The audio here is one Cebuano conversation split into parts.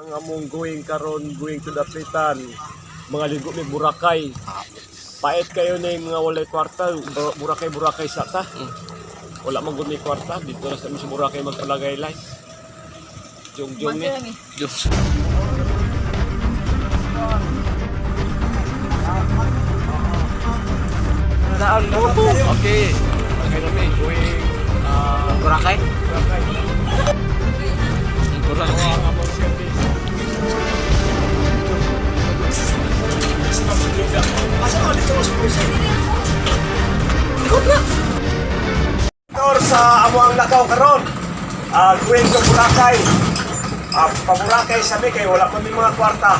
Ang among going karon, going to Dapitan. Mga ligo may Boracay. Pait kayo na yung mga walay kwarta, Boracay Boracay sa ta. Wala man gud may kwarta dito na sa sa Boracay magpalagay lay. Jong-jong ni. Diyos. Okay. Okay na mi going Boracay? Boracay. Boracay. Ang among service. Asa ka dito sa puso? Tor sa amo ang lakaw karon. Going to Boracay. Pa Boracay sabi kay wala pa mi mga kwarta.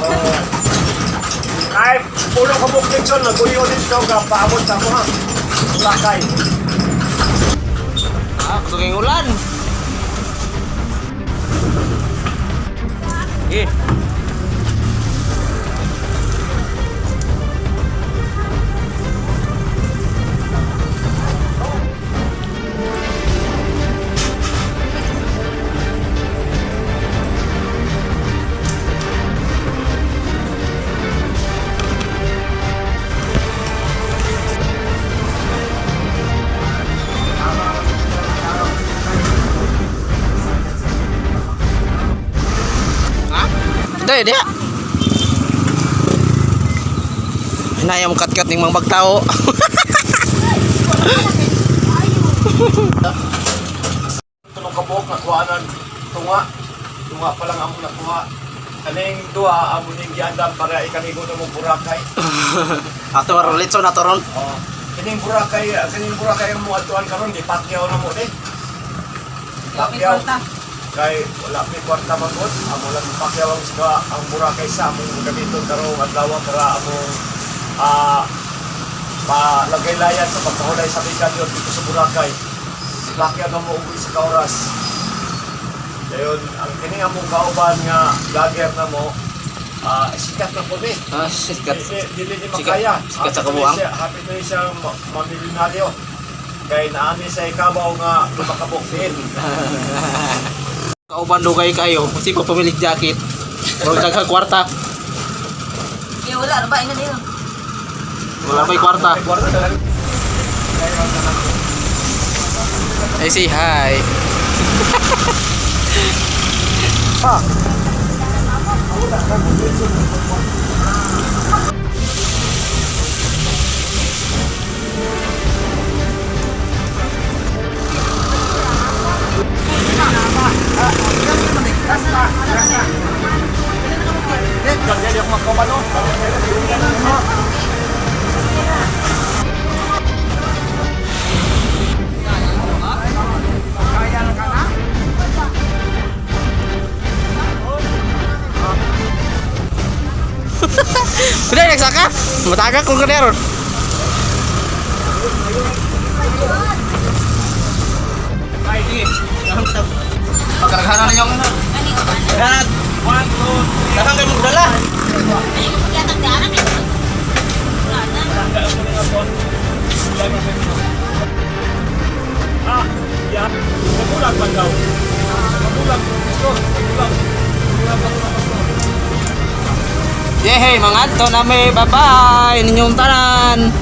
Oh. Ay, pulo ka mo lechon, naguyo dito ka paabot sa mo ha. Boracay. Ah, gusto kayong ulan. Eh. Ha? Hindi, di. Hinaya mo katkat ng mga bagtao. Tulong kabuok nakuha na tunga. Tunga pa lang among nakuha. Kaning duha amo ning giandam para ikaligo na mo Boracay. Ato maron litso na to ron. Oh. Kining Boracay ang mo adtuan karon di pakyaw na mo eh. Pakyaw. Kay wala may kwarta man gud. Amo lang pakyaw ang sa ang Boracay sa among gamiton karong adlaw para among palagay-layan sa pagkahulay sa bigan yun dito sa Boracay. Pakyaw na mo og isa ka oras. Dayon ang kini among kauban nga vlogger na mo, sikat na po ni. Ah, sikat. Dili dili ni Sikat- makaya. sikat sa Happy kabuang. Happy to siya mamilyonaryo. Kay naami sa ikabaw nga lumakabok din. Kauban dugay kayo, kasi pa pamilig jacket. Murag daghang kwarta. Ya wala na ba ingon niyo. Wala pa'y kwarta. Ay, kwarta na lang. Ay, say hi. Ah. Ganyan yung mga kabalo. Kuya, nagsaka? Mataga kung kaneron. Pagkaraghanan na yung Ani o ano? Dahan. One, two, Dahan kayo magdala. Ay yatag daan kay. Wala na. Ah, ya. Nagulag man daw. Nagulag. Pastor, nagulag. Nagulag ako na, pastor. Yehey, mga adto na may bye-bye ninyong tanan.